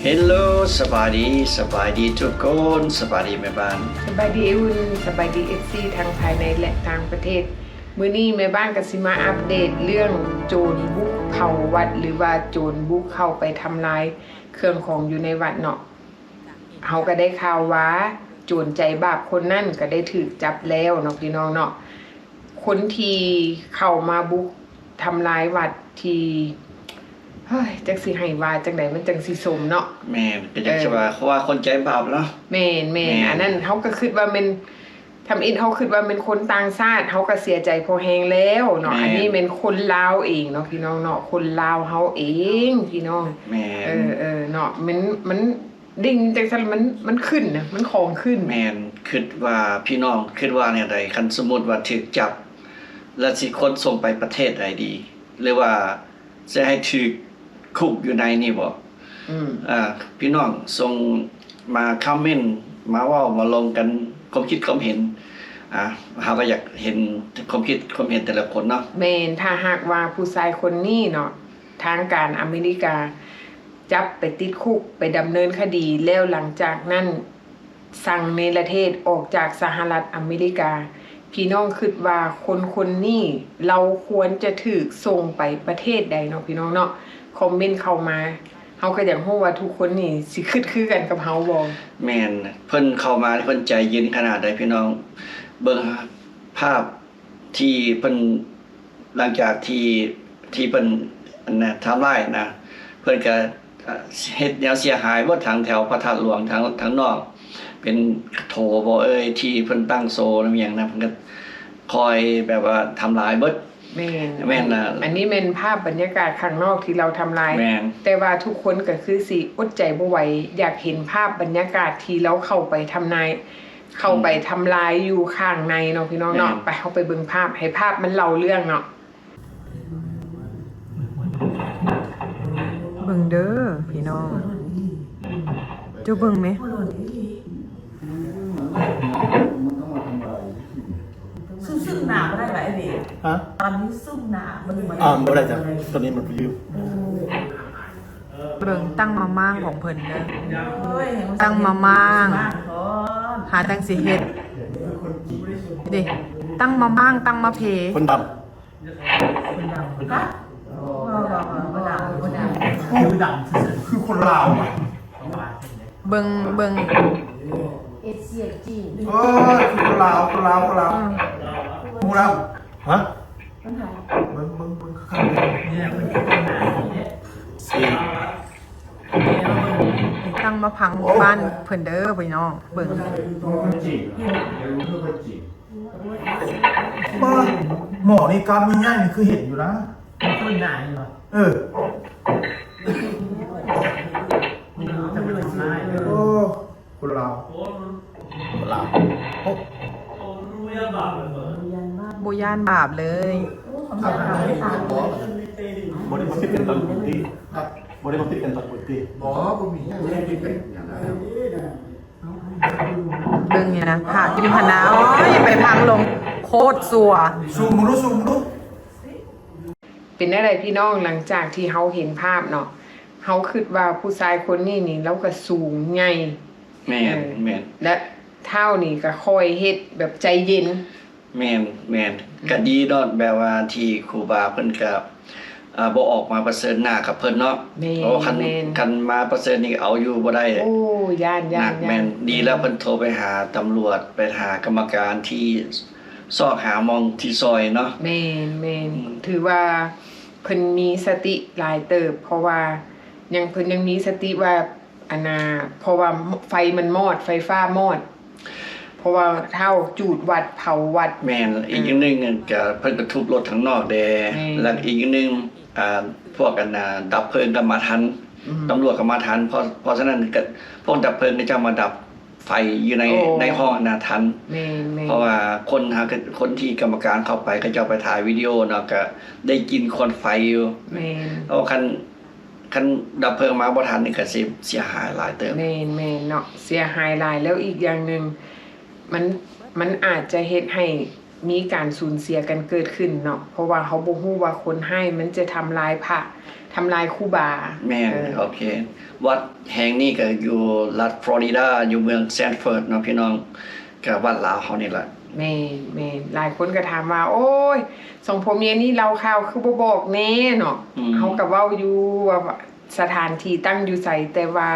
ເຮລໂລ ສະບາຍດີ ສະບາຍດີທຸກຄົນ ສະບາຍດີແມ່ບ້ານ ສະບາຍດີອ້າຍອຸ່ນ ສະບາຍດີເອັຟຊີທັງພາຍໃນ ແລະ ຕ່າງປະເທດ. ມື້ນີ້ແມ່ບ້ານກໍຊິມາອັບເດດເລື່ອງໂຈນບຸກເຂົ້າວັດ ຫຼືວ່າໂຈນບຸກເຂົ້າໄປທຳລາຍເຄື່ອງຂອງຢູ່ໃນວັດເນາະ. ເຮົາກໍໄດ້ຂ່າວວ່າໂຈນໃຈບາບຄົນນັ້ນກໍໄດ້ຖືກຈັບແລ້ວເນາະ ພີ່ນ້ອງເນາະ. ຄົນທີ່ເຂົ້າມາບຸກທຳລາຍວັດທີ່ ເຮີ້ຍ ຈັກຊິໃຫ້ວ່າຈັ່ງໃດມັນຈັ່ງຊິສົມເນາະ. ແມ່ນ ກໍຈັ່ງຊິວ່າ ເອີ ເພາະວ່າຄົນໃຈບາບເນາະ. ແມ່ນໆ ແມ່ນ ອັນນັ້ນເຮົາກໍຄິດວ່າແມ່ນ ທຳອິດເຮົາຄິດວ່າແມ່ນຄົນຕ່າງຊາດ ເຮົາກໍເສຍໃຈພໍແຮງແລ້ວເນາະ. ແມ່ນ ອັນນີ້ແມ່ນຄົນລາວເອງເນາະ ພີ່ນ້ອງເນາະ ຄົນລາວເຮົາເອງ ພີ່ນ້ອງ. ແມ່ນ ເອີໆ ເນາະ ມັນ ມັນ ໄດ້ຍິນຈັ່ງຊັ້ນ ມັນ ມັນຂຶ້ນນະ ມັນຂອງຂຶ້ນ. ແມ່ນ ຄິດວ່າ ພີ່ນ້ອງຄິດວ່າແນວໃດ? ຄັນສົມມຸດວ່າຖືກຈັບ ແລ້ວຊິຂົນສົ່ງໄປປະເທດໃດດີ ຫຼືວ່າຊິໃຫ້ຖືກຄຸກຢູ່ໃນນີ້ບໍ? ອືມ ອ່າ ພີ່ນ້ອງສົ່ງມາຄອມເມັນ ມາເວົ້າ ມາລົມກັນຄວາມຄິດຄວາມເຫັນ. ອ່າ ເຮົາກໍຢາກເຫັນຄວາມຄິດຄວາມເຫັນແຕ່ລະຄົນເນາະ. ແມ່ນ ຖ້າຫາກວ່າຜູ້ຊາຍຄົນນີ້ເນາະ ທາງການອາເມລິກາ ຈັບໄປຕິດຄຸກ ໄປດຳເນີນຄະດີ ແລ້ວຫຼັງຈາກນັ້ນສັ່ງເນລະເທດອອກຈາກສະຫະລັດອາເມລິກາ. ພີ່ນ້ອງຄິດວ່າຄົນຄົນນີ້ລາວຄວນຈະຖືກສົ່ງໄປປະເທດໃດເນາະ ພີ່ນ້ອງເນາະ? ຄອມເມັນເຂົ້າມາ ເຮົາກໍຢາກຮູ້ວ່າທຸກຄົນນີ້ຊິຄິດຄືກັນກັບເຮົາບໍ່? ແມ່ນ ເພິ່ນເຂົ້າມາ ເພິ່ນໃຈເຢັນຂະໜາດໃດ ພີ່ນ້ອງ. ເບິ່ງພາບ ທີ່ເພິ່ນ ຫຼັງຈາກທີ່ ທີ່ເພິ່ນ ອັນນະ ທຳລາຍນະ ເພິ່ນກະ ເຮັດແນວເສຍຫາຍເບິດ ທັງແຖວພະທາດຫຼວງ ທາງ ທາງນອກ ເປັນໂຖບໍ່ເອີຍ ທີ່ເພິ່ນຕັ້ງໂຊນຳຫຍັງນະ ເພິ່ນກະຄອຍແບບວ່າທຳລາຍເບິດ. ແມ່ນ ແມ່ນນະ ອັນນີ້ແມ່ນພາບບັນຍາກາດຂ້າງນອກທີ່ລາວທຳລາຍ. ແມ່ນ ແຕ່ວ່າທຸກຄົນກະຄືຊິອົດໃຈບໍ່ໄຫວ ຢາກເຫັນພາບບັນຍາກາດທີ່ລາວເຂົ້າໄປທຳນາຍ ເຂົ້າໄປ ອືມ ທຳລາຍຢູ່ຂ້າງໃນເນາະ ພີ່ນ້ອງເນາະ. ແມ່ນ ໄປ ເຮົາໄປເບິ່ງພາບ ໃຫ້ພາບມັນເລົ່າເລື່ອງເນາະ. ເບິ່ງເດີພີ່ນ້ອງ ເຈົ້າເບິ່ງແມະ ຊຸມຊຸມໜ້າບໍ່ໄດ້ຫວາ ໄອ້ເວ? ຮະ? ຕອນນີ້ຊຸມໜ້າມັນ ອ່າ ບໍ່ໄດ້ຈ້ະ ຕອນນີ້ມັນຢູ່. ເບິ່ງຕັ້ງມາມ່າງຂອງເພິ່ນເດີ ໂອ້ຍ ຕັ້ງມາມ່າງ ຫາຈັ່ງຊິເຮັດ ເດ້ ຕັ້ງມາມ່າງ ຕັ້ງມາເພ ຄົນດຳ ຄົນດຳ ຄົນດຳ ຄົນດຳ ຄືຄົນລາວຫວາ ເບິ່ງ ເບິ່ງ ເອເຊຍຈີນ ເອີ ຄືຄົນລາວ ຄົນລາວ ຄົນລາວ ອືມ ຮູ້ລາວ ຮະ? ເບິ່ງ ເບິ່ງ ເບິ່ງຄັກໆ ນີ້ແຫຼະ ເພິ່ນເປັນຄົນໜ້ານີ້ເດ້ ຕັ້ງມາພັງບ້ານເພິ່ນເດີພີ່ນ້ອງ ເບິ່ງ ເປັນຄົນຈີນ ເປັນຄົນຈີນ ໝໍນີ້ກ້າມໃຫຍ່ໆ ນີ້ຄືເຫັນຢູ່ນະ ເປັນຄົນໜ້ານີ້ຫວາ ເອີ ແຕ່ມັນທຳລາຍ ໂອ້ ຄົນລາວ ຄົນລາວ ໂອ້ ບໍ່ຢ້ານບາບເລີຍ ບໍ່ໄດ້ມາຕິດກັນກັບພື້ນທີ່ ບໍ່ໄດ້ມາຕິດກັນກັບພື້ນທີ່ ບໍ່ ບໍ່ມີຫຍັງ ເບິ່ງນີ້ນະ ພາບຢູ່ຫັ້ນນະ ໂອ້ຍ ໄປພັງລົງ ໂຄດຊົ່ວ ຊູມເບິ່ງດູ ຊູມເບິ່ງດູ ເປັນແນວໃດພີ່ນ້ອງ? ຫຼັງຈາກທີ່ເຮົາເຫັນພາບເນາະ ເຮົາຄິດວ່າຜູ້ຊາຍຄົນນີ້ນີ້ ລາວກະສູງໃຫຍ່ ແມ່ນ ເອີ ແມ່ນ ແລະທ້າວນີ້ກະຄ່ອຍເຮັດແບບໃຈເຢັນ ແມ່ນ ແມ່ນ ອືມ ກະດີເນາະ ແບບວ່າທີ່ຄູບາເພິ່ນກະ ອ່າ ບໍ່ອອກມາປະເຊີນໜ້າກັບເພິ່ນເນາະ ແມ່ນ ເພາະວ່າຄັນ ແມ່ນ ຄັນມາປະເຊີນນີ້ເອົາຢູ່ບໍ່ໄດ້ ໂອ້ ຢ້ານ ຢ້ານ ໜັກ ຢ້ານ ແມ່ນ ດີແລ້ວເພິ່ນໂທໄປຫາຕຳຫຼວດ ໄປຫາກຳມະການທີ່ຊອກຫາໝ່ອງທີ່ຊ່ອຍເນາະ ແມ່ນ ແມ່ນ ອືມ ຖືວ່າ ເພິ່ນມີສະຕິຫຼາຍເຕີບ ເພາະວ່າຍັງ ເພິ່ນຍັງມີສະຕິວ່າ ອັນນ່າ ເພາະວ່າໄຟມັນມອດ ໄຟຟ້າມອດ ເພາະວ່າທ້າວຈູດວັດ ເຜົາວັດ ແມ່ນ ອີກຢ່າງໜຶ່ງກະເພິ່ນກະທຸບລົດທາງນອກແດ່ ແມ່ນ ແລະອີກຢ່າງໜຶ່ງ ອ່າ ພວກ ອັນນ່າ ດັບເພີງກະມາທັນ ອືມ ຕຳຫຼວດກະມາທັນ ເພາະ ເພາະສະນັ້ນກະ ພວກດັບເພີງເຂົາເຈົ້າມາດັບ ໄຟຢູ່ໃນ ໂອ້ ໃນຫ້ອງຫັ້ນນະທັນ ແມ່ນໆ ເພາະວ່າຄົນຫາ ຄົນທີ່ກຳມະການເຂົ້າໄປ ເຂົາເຈົ້າໄປຖ່າຍວິດີໂອເນາະ ກະໄດ້ກິ່ນຄວັນໄຟຢູ່ ແມ່ນ ເພາະວ່າຄັນ ຄັນດັບເພີງມາບໍ່ທັນນີ້ກະຊິເສຍຫາຍຫຼາຍເຕີບ ແມ່ນໆ ເນາະ ເສຍຫາຍຫຼາຍ ແລ້ວອີກຢ່າງໜຶ່ງ ມັນ ມັນອາດຈະເຮັດໃຫ້ ມີການສູນເສຍກັນເກີດຂຶ້ນເນາະ ເພາະວ່າເຮົາບໍ່ຮູ້ວ່າຄົນຮ້າຍມັນຈະທຳລາຍພະ ທຳລາຍຄູບາ. ແມ່ນ ເອີ ໂອເຄ ວັດແຫ່ງນີ້ກໍຢູ່ລັດຟລໍຣິດາ ຢູ່ເມືອງແຊນເຟີດເນາະພີ່ນ້ອງ ກໍວັດລາວເຮົານີ້ລະ. ແມ່ນໆ ຫຼາຍຄົນກໍຖາມວ່າ ໂອ້ຍ ສອງຜົວເມຍນີ້ເລົ່າຂ່າວຄືບໍ່ບອກແດ່ເນາະ. ອືມ ເຮົາກໍເວົ້າຢູ່ວ່າ ສະຖານທີ່ຕັ້ງຢູ່ໃສ ແຕ່ວ່າ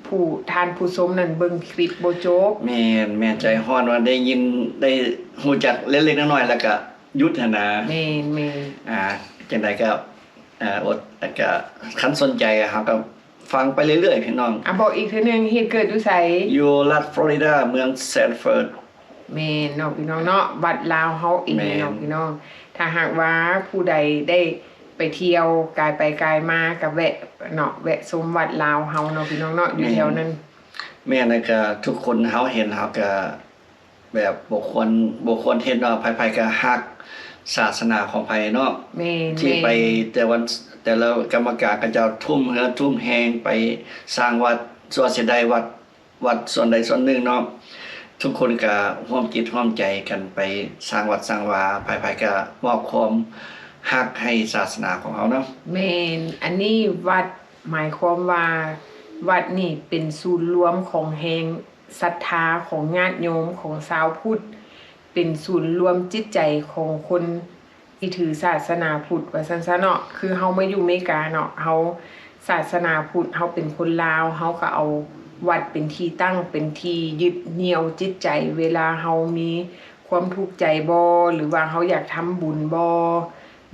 ຜູ້ ທ່ານຜູ້ຊົມນັ້ນເບິ່ງຄລິບບໍ່ຈົບ. ແມ່ນ ແມ່ນ ໃຈຮ້ອນວ່າໄດ້ຍິນ ໄດ້ຮູ້ຈັກເລັກໆນ້ອຍໆ ແລ້ວກະຢຸດຫັ້ນນະ. ແມ່ນໆ ອ່າ ຈັ່ງໃດກໍ ອ່າ ອົດ ແລ້ວກະຄັນສົນໃຈເຮົາກໍຟັງໄປເລື້ອຍໆ ພີ່ນ້ອງ. ອ່າ ບອກອີກເທື່ອໜຶ່ງ ເຫດເກີດຢູ່ໃສ? ຢູ່ລັດຟລໍຣິດາ ເມືອງແຊນເຟີດ. ແມ່ນເນາະພີ່ນ້ອງເນາະ ວັດລາວເຮົາເອງເນາະ ແມ່ນ ພີ່ນ້ອງ. ຖ້າຫາກວ່າຜູ້ໃດໄດ້ໄປທ່ຽວ ກາຍໄປກາຍມາ ກະແວະເນາະ ແວະຊົມວັດລາວເຮົາເນາະ ພີ່ນ້ອງເນາະ ຢູ່ແຖວນັ້ນ. ແມ່ນ ແມ່ນ ແລ້ວກະທຸກຄົນເຮົາເຫັນ ເຮົາກະແບບບໍ່ຄວນ ບໍ່ຄວນເຮັດເນາະ ໃຜໆກະຮັກສາສະໜາຂອງໃຜເນາະ. ແມ່ນ ທີ່ໄປ ແມ່ນ ແຕ່ວັນ ແຕ່ລະກຳມະການເຂົາເຈົ້າທຸ່ມເຫື່ອທຸ່ມແຮງໄປສ້າງວັດ ສ່ວນຊິໄດ້ວັດ ວັດສ່ວນໃດສ່ວນໜຶ່ງເນາະ ທຸກຄົນກະຮ່ວມຈິດຮ່ວມໃຈກັນໄປສ້າງວັດສ້າງວາ ໃຜໆກະມອບຄວາມຮັກໃຫ້ສາສະໜາຂອງເຮົາເນາະ. ແມ່ນ ອັນນີ້ວັດ ໝາຍຄວາມວ່າວັດນີ້ເປັນສູນລວມຂອງແຮງສັດທາຂອງຍາດໂຍມຂອງຊາວພຸດ ເປັນສູນລວມຈິດໃຈຂອງຄົນ ທີ່ຖືສາສະໜາພຸດວ່າຊັ້ນຊະເນາະ. ຄືເຮົາມາຢູ່ເມກາເນາະ ເຮົາສາສະໜາພຸດ ເຮົາເປັນຄົນລາວ ເຮົາກໍເອົາວັດເປັນທີ່ຕັ້ງ ເປັນທີ່ຍຶດໜ່ຽວຈິດໃຈ ເວລາເຮົາມີຄວາມທຸກໃຈບໍ ຫຼືວ່າເຮົາຢາກທຳບຸນບໍ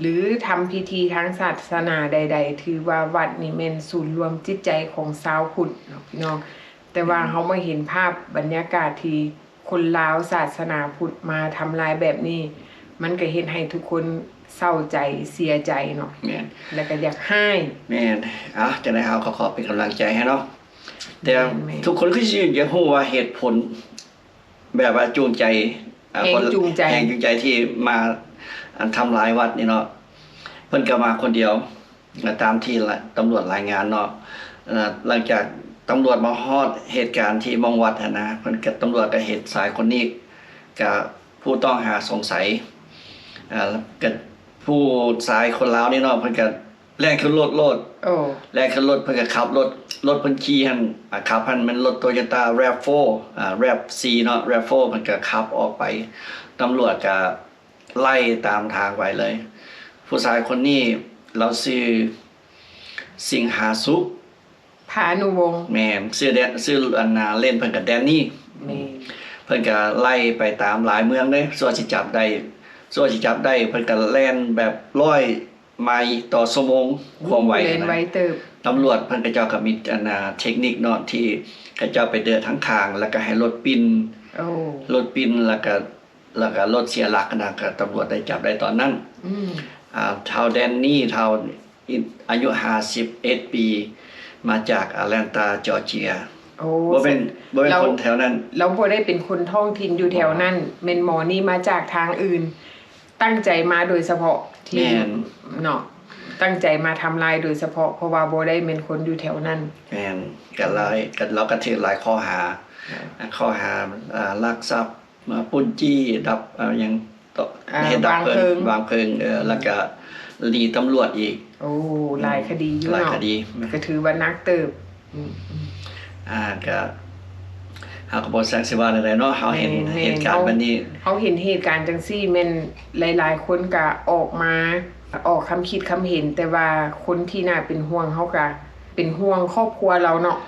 ຫຼືທຳພິທີທາງສາສະໜາໃດໆ ຖືວ່າວັດນີ້ແມ່ນສູນລວມຈິດໃຈຂອງຊາວພຸດເນາະ ພີ່ນ້ອງ. ແຕ່ວ່າເຮົາມາເຫັນພາບບັນຍາກາດທີ່ ຄົນລາວສາສະໜາພຸດມາທຳລາຍແບບນີ້ ມັນກໍເຮັດໃຫ້ທຸກຄົນເສົ້າໃຈເສຍໃຈເນາະ. ແມ່ນ ແລ້ວກໍຢາກຮ້າຍ. ແມ່ນ ເອົາ ຈັ່ງໃດເຮົາກໍຂໍເປັນກຳລັງໃຈໃຫ້ເນາະ. ແຕ່ ແມ່ນໆ ທຸກຄົນຄືຊິຢາກຮູ້ວ່າເຫດຜົນ ແບບວ່າຈູງໃຈ ອ່າ ແຮງຈູງໃຈ ແຮງຈູງໃຈທີ່ມາ ອັນ ທຳລາຍວັດນີ້ເນາະ ເພິ່ນກໍມາຄົນດຽວ. ຕາມທີ່ຕຳຫຼວດລາຍງານເນາະ ເອີ ຫຼັງຈາກຕຳຫຼວດມາຮອດເຫດການທີ່ໝ່ອງວັດຫັ້ນນະ ເພິ່ນກໍ ຕຳຫຼວດກໍເຫັນຊາຍຄົນນີ້ ກໍຜູ້ຕ້ອງຫາສົງໄສ ເອີ ກໍຜູ້ຊາຍຄົນລາວນີ້ເນາະ ເພິ່ນກໍແລ່ນຂຶ້ນລົດໂລດ. ໂອ້ ແລ່ນຂຶ້ນລົດ ເພິ່ນກໍຂັບລົດ ລົດເພິ່ນຂີ່ຫັ້ນ ອາ ຂັບຫັ້ນແມ່ນລົດໂຕໂຢຕ້າແຣັບໂຟ ອາ ແຣັບສີ່ເນາະ ແຣັບໂຟ ເພິ່ນກໍຂັບອອກໄປ ຕຳຫຼວດກໍ ໄລ່ຕາມທາງໄປເລີຍ. ຜູ້ຊາຍຄົນນີ້ລາວຊື່ ສິງຫາສຸກ ພານຸວົງ. ແມ່ນ ຊື່ແດ ຊື່ ອັນນາ ເລ່ນເພິ່ນກໍແດນນີ. ແມ່ນ ເພິ່ນກໍໄລ່ໄປຕາມຫຼາຍເມືອງເດ້ ຊົ່ວຊິຈັບໄດ້ ຊົ່ວຊິຈັບໄດ້ ເພິ່ນກໍແລ່ນແບບຮ້ອຍໄມຕໍ່ຊົ່ວໂມງ ຄວາມໄວ. ໂອ້ ແລ່ນໄວເຕີບ. ຕຳຫຼວດເພິ່ນ ເຂົາເຈົ້າກໍມີ ອັນນາ ເທັກນິກເນາະ ທີ່ເຂົາເຈົ້າໄປເດີນທາງຂ້າງ ແລ້ວກໍໃຫ້ລົດປິ່ນ. ໂອ້ ລົດປິ່ນ ແລ້ວກໍ ແລ້ວກໍລົດເສຍຫຼັກນະ ກໍຕຳຫຼວດໄດ້ຈັບໄດ້ຕອນນັ້ນ. ອືມ ອ່າ ທ້າວແດນນີ ທ້າວ ອາຍຸຫ້າສິບເອັດປີ ມາຈາກອາແລນຕາ ຈໍເຈຍ. ໂອ້ ບໍ່ແມ່ນ ບໍ່ແມ່ນຄົນແຖວນັ້ນ. ລາວບໍ່ໄດ້ເປັນຄົນທ້ອງຖິ່ນຢູ່ແຖວນັ້ນ. ບໍ່ ແມ່ນໝໍນີ້ມາຈາກທາງອື່ນ ຕັ້ງໃຈມາໂດຍສະເພາະທີ່ ແມ່ນ ເນາະ ຕັ້ງໃຈມາທຳລາຍໂດຍສະເພາະ ເພາະວ່າບໍ່ໄດ້ແມ່ນຄົນຢູ່ແຖວນັ້ນ. ແມ່ນ ກໍຫຼາຍ ກໍ ລາວກໍຖືກຫຼາຍຂໍ້ຫາ ອ່າ ຂໍ້ຫາ ອ່າ ລັກຊັບ ມາປຸ້ນຈີ້ ດັບ ເອີ ຫຍັງ ເຮັດດັບເພີງ ວາງເພີງ ເອີ ແລ້ວກະໜີຕຳຫຼວດອີກ. ໂອ້ ຫຼາຍຄະດີຢູ່ເນາະ ຫຼາຍຄະດີ ກະຖືວ່າໜັກເຕີບ. ອືມ ອ່າ ກະ ເຮົາກະບໍ່ຈັກຊິວ່າແນວໃດເນາະ ເຮົາເຫັນ ແມ່ນໆ ເຫດການແບບນີ້ ເຮົາເຫັນເຫດການຈັ່ງຊີ້ ແມ່ນຫຼາຍໆຄົນກະອອກມາ ອອກຄຳຄິດຄຳເຫັນ ແຕ່ວ່າຄົນທີ່ໜ້າເປັນຫ່ວງ ເຮົາກະເປັນຫ່ວງຄອບຄົວລາວເນາະ.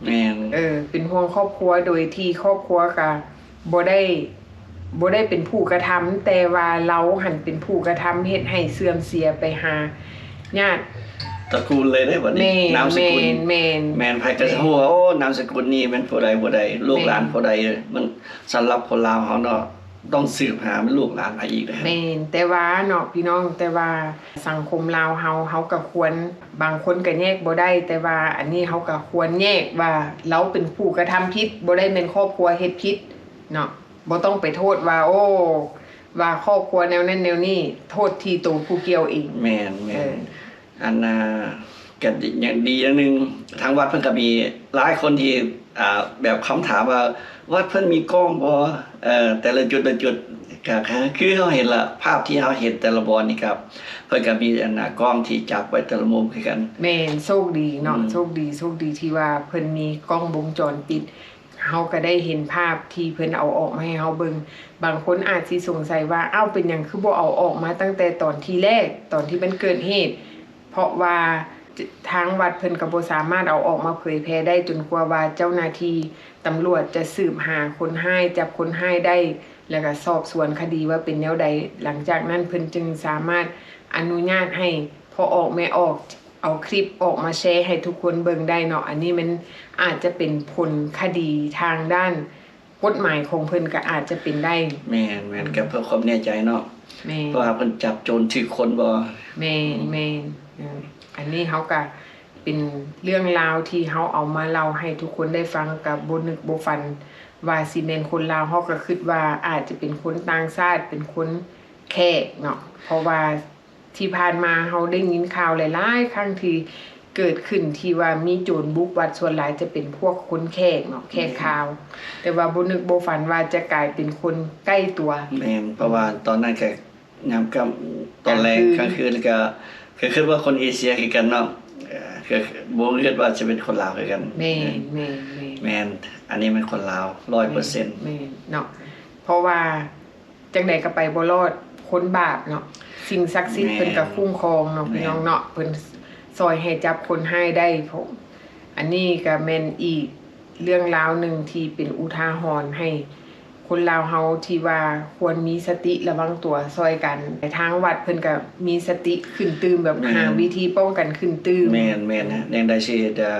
ແມ່ນ ເອີ ເປັນຫ່ວງຄອບຄົວ ໂດຍທີ່ຄອບຄົວກະບໍ່ໄດ້ ບໍ່ໄດ້ເປັນຜູ້ກະທຳ ແຕ່ວ່າລາວຫັ້ນເປັນຜູ້ກະທຳ ເຮັດໃຫ້ເສື່ອມເສຍໄປຫາຍາດຕະກູນເລີຍເດ້ ບັດນີ້. ແມ່ນ ນາມສະກຸນ ແມ່ນໆ ແມ່ນ ໃຜກະຊິຮູ້ວ່າ ໂອ້ ນາມສະກຸນນີ້ແມ່ນຜູ້ໃດຜູ້ໃດ ລູກຫຼານຜູ້ໃດ. ມັນ ສຳລັບຄົນລາວເຮົາເນາະ ຕ້ອງສືບຫາແມ່ນລູກຫຼານໃຜອີກເດ້. ແມ່ນ ແຕ່ວ່າເນາະ ພີ່ນ້ອງ ແຕ່ວ່າສັງຄົມລາວເຮົາ ເຮົາກະຄວນ ບາງຄົນກະແຍກບໍ່ໄດ້ ແຕ່ວ່າອັນນີ້ເຮົາກະຄວນແຍກວ່າ ລາວເປັນຜູ້ກະທຳຜິດ ບໍ່ໄດ້ແມ່ນຄອບຄົວເຮັດຜິດເນາະ. ບໍ່ຕ້ອງໄປໂທດວ່າ ໂອ້ ວ່າຄອບຄົວແນວນັ້ນແນວນີ້ ໂທດທີ່ໂຕຜູ້ກ່ຽວເອງ. ແມ່ນໆ ເອີ ອັນນ່າ ກໍຍັງດີຢ່າງໜຶ່ງ ທາງວັດເພິ່ນກໍມີຫຼາຍຄົນທີ່ ອ່າ ແບບຄຳຖາມວ່າ ວັດເພິ່ນມີກ້ອງບໍ່? ເອີ ແຕ່ລະຈຸດລະຈຸດ ກໍ ກໍຄືເຮົາເຫັນລະ ພາບທີ່ເຮົາເຫັນແຕ່ລະບ່ອນນີ້ກໍ ເພິ່ນກໍມີອັນນ່າກ້ອງທີ່ຈັບໄວ້ແຕ່ລະມຸມຄືກັນ. ແມ່ນ ໂຊກດີເນາະ ອືມ ໂຊກດີ ໂຊກດີທີ່ວ່າເພິ່ນມີກ້ອງວົງຈອນປິດ ເຮົາກໍໄດ້ເຫັນພາບທີ່ເພິ່ນເອົາອອກມາໃຫ້ເຮົາເບິ່ງ. ບາງຄົນອາດຊິສົງໄສວ່າ ອ້າວ ເປັນຫຍັງຄືບໍ່ເອົາອອກມາຕັ້ງແຕ່ຕອນທີແລກ ຕອນທີ່ມັນເກີດເຫດ? ເພາະວ່າ ທາງວັດເພິ່ນກໍບໍ່ສາມາດເອົາອອກມາເຜີຍແຜ່ໄດ້ ຈົນກວ່າວ່າເຈົ້າໜ້າທີ່ຕຳຫຼວດຈະສືບຫາຄົນຮ້າຍ ຈັບຄົນຮ້າຍໄດ້ ແລ້ວກໍສອບສວນຄະດີວ່າເປັນແນວໃດ. ຫຼັງຈາກນັ້ນເພິ່ນຈຶ່ງສາມາດອະນຸຍາດໃຫ້ພໍ່ອອກແມ່ອອກ ເອົາຄລິບອອກມາແຊໃຫ້ທຸກຄົນເບິ່ງໄດ້ເນາະ. ອັນນີ້ມັນອາດຈະເປັນຜົນຄະດີທາງດ້ານກົດໝາຍຂອງເພິ່ນກໍອາດຈະເປັນໄດ້. ແມ່ນໆ ກໍເພື່ອຄວາມແນ່ໃຈເນາະ. ແມ່ນ ເພາະວ່າເພິ່ນຈັບໂຈນຖືກຄົນບໍ່? ແມ່ນໆ ເອີ ອັນນີ້ເຮົາກໍເປັນເລື່ອງລາວທີ່ເຮົາເອົາມາເລົ່າໃຫ້ທຸກຄົນໄດ້ຟັງ ກໍບໍ່ນຶກບໍ່ຝັນວ່າຊິແມ່ນຄົນລາວ. ເຮົາກໍຄິດວ່າອາດຈະເປັນຄົນຕ່າງຊາດ ເປັນຄົນແຂກເນາະ ເພາະວ່າ ທີ່ຜ່ານມາເຮົາໄດ້ຍິນຂ່າວຫຼາຍໆຄັ້ງທີ່ເກີດຂຶ້ນ ທີ່ວ່າມີໂຈນບຸກວັດ ສ່ວນຫຼາຍຈະເປັນພວກຄົນແຂກເນາະ ແຂກຂາວ ແມ່ນ ແຕ່ວ່າບໍ່ນຶກບໍ່ຝັນວ່າຈະກາຍເປັນຄົນໃກ້ຕົວ. ແມ່ນ ເພາະວ່າຕອນນັ້ນກໍຍາມຄ່ຳຕອນແລງ ກາງຄືນ ກາງຄືນ ກໍ ກໍຄິດວ່າຄົນເອເຊຍຄືກັນເນາະ ເອີ ກໍບໍ່ຄິດວ່າຈະເປັນຄົນລາວຄືກັນ. ແມ່ນ ແມ່ນ ແມ່ນ ແມ່ນ ອັນນີ້ແມ່ນຄົນລາວ ຮ້ອຍເປີເຊັນ. ແມ່ນ ແມ່ນເນາະ ເພາະວ່າ ຈັ່ງໃດກໍໄປບໍ່ລອດ ຄົນບາບເນາະ ສິ່ງສັກສິດ ແມ່ນ ເພິ່ນກໍຄຸ້ມຄອງເນາະ ແມ່ນ ພີ່ນ້ອງເນາະ ເພິ່ນຊ່ອຍໃຫ້ຈັບຄົນຮ້າຍໄດ້. ເພາະ ອັນນີ້ກໍແມ່ນອີກເລື່ອງລາວໜຶ່ງທີ່ເປັນອຸທາຫອນໃຫ້ຄົນລາວເຮົາ ທີ່ວ່າຄວນມີສະຕິລະວັງຕົວຊ່ອຍກັນ. ແຕ່ທາງວັດເພິ່ນກໍມີສະຕິຂຶ້ນຕື່ມ ແບບ ແມ່ນ ຫາວິທີປ້ອງກັນຂຶ້ນຕື່ມ. ແມ່ນໆ ແນວໃດຊິເຮັດ ເອີ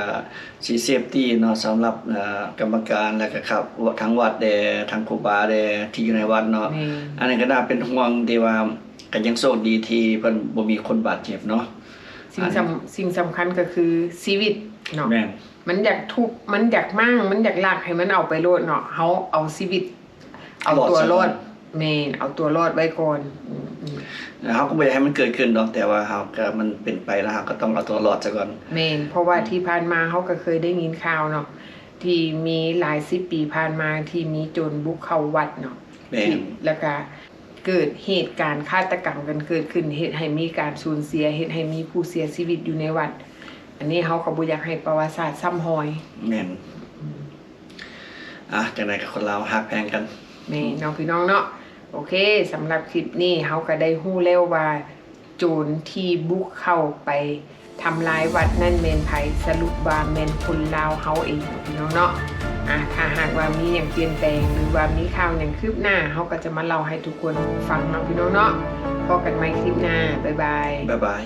ຊິເຊຟຕີເນາະ ສຳລັບ ເອີ ກຳມະການ ແລ້ວກໍ ທາງວັດແດ່ ທາງຄູບາແດ່ ທີ່ຢູ່ໃນວັດເນາະ. ແມ່ນ ອັນນີ້ກໍໜ້າເປັນຫ່ວງທີ່ວ່າ ກໍຍັງໂຊກດີທີ່ເພິ່ນບໍ່ມີຄົນບາດເຈັບເນາະ. ສິ່ງ ອັນ ສຳ ສິ່ງສຳຄັນກໍຄືຊີວິດເນາະ. ແມ່ນ ມັນຢາກທຸບ ມັນຢາກມ້າງ ມັນຢາກລັກ ໃຫ້ມັນເອົາໄປໂລດເນາະ ເຮົາເອົາຊີວິດ ເອົາຕົວລອດ ລອດຊະກ່ອນ. ແມ່ນ ເອົາຕົວລອດໄວ້ກ່ອນ. ອືມໆ ເຮົາກໍບໍ່ຢາກໃຫ້ມັນເກີດຂຶ້ນດອກ ແຕ່ວ່າເຮົາກໍ ມັນເປັນໄປແລ້ວ ເຮົາກໍຕ້ອງເອົາຕົວລອດຊະກ່ອນ. ແມ່ນ ເພາະວ່າ ອືມ ທີ່ຜ່ານມາເຮົາກໍເຄີຍໄດ້ຍິນຂ່າວເນາະ ທີ່ມີຫຼາຍສິບປີຜ່ານມາ ທີ່ມີໂຈນບຸກເຂົ້າວັດເນາະ. ແມ່ນ ທີ່ ແລ້ວກໍເກີດເຫດການຄາດຕະກຳກັນເກີດຂຶ້ນ ເຮັດໃຫ້ມີການສູນເສຍ ເຮັດໃຫ້ມີຜູ້ເສຍຊີວິດຢູ່ໃນວັດ. ອັນນີ້ເຮົາກໍບໍ່ຢາກໃຫ້ປະຫວັດສາດຊ້ຳຮອຍ. ແມ່ນ ອືມ ອ່ະ ຈັ່ງໃດກໍຄົນລາວຮັກແພງກັນ. ແມ່ນເນາະ ພີ່ນ້ອງເນາະ. ໂອເຄ ສຳລັບຄລິບນີ້ເຮົາກໍໄດ້ຮູ້ແລ້ວວ່າ ໂຈນທີ່ບຸກເຂົ້າໄປທຳລາຍວັດນັ້ນແມ່ນໃຜ? ສະຫຼຸບວ່າແມ່ນຄົນລາວເຮົາເອງເນາະ ພີ່ນ້ອງເນາະ. ອ່ະ ຖ້າຫາກວ່າມີຫຍັງປ່ຽນແປງ ຫຼືວ່າມີຂ່າວຫຍັງຄືບໜ້າ ເຮົາກໍຈະມາເລົ່າໃຫ້ທຸກຄົນຟັງເນາະ ພີ່ນ້ອງເນາະ. ພໍ້ກັນໃໝ່ຄລິບໜ້າ. ບາຍບາຍ. ບາຍບາຍ.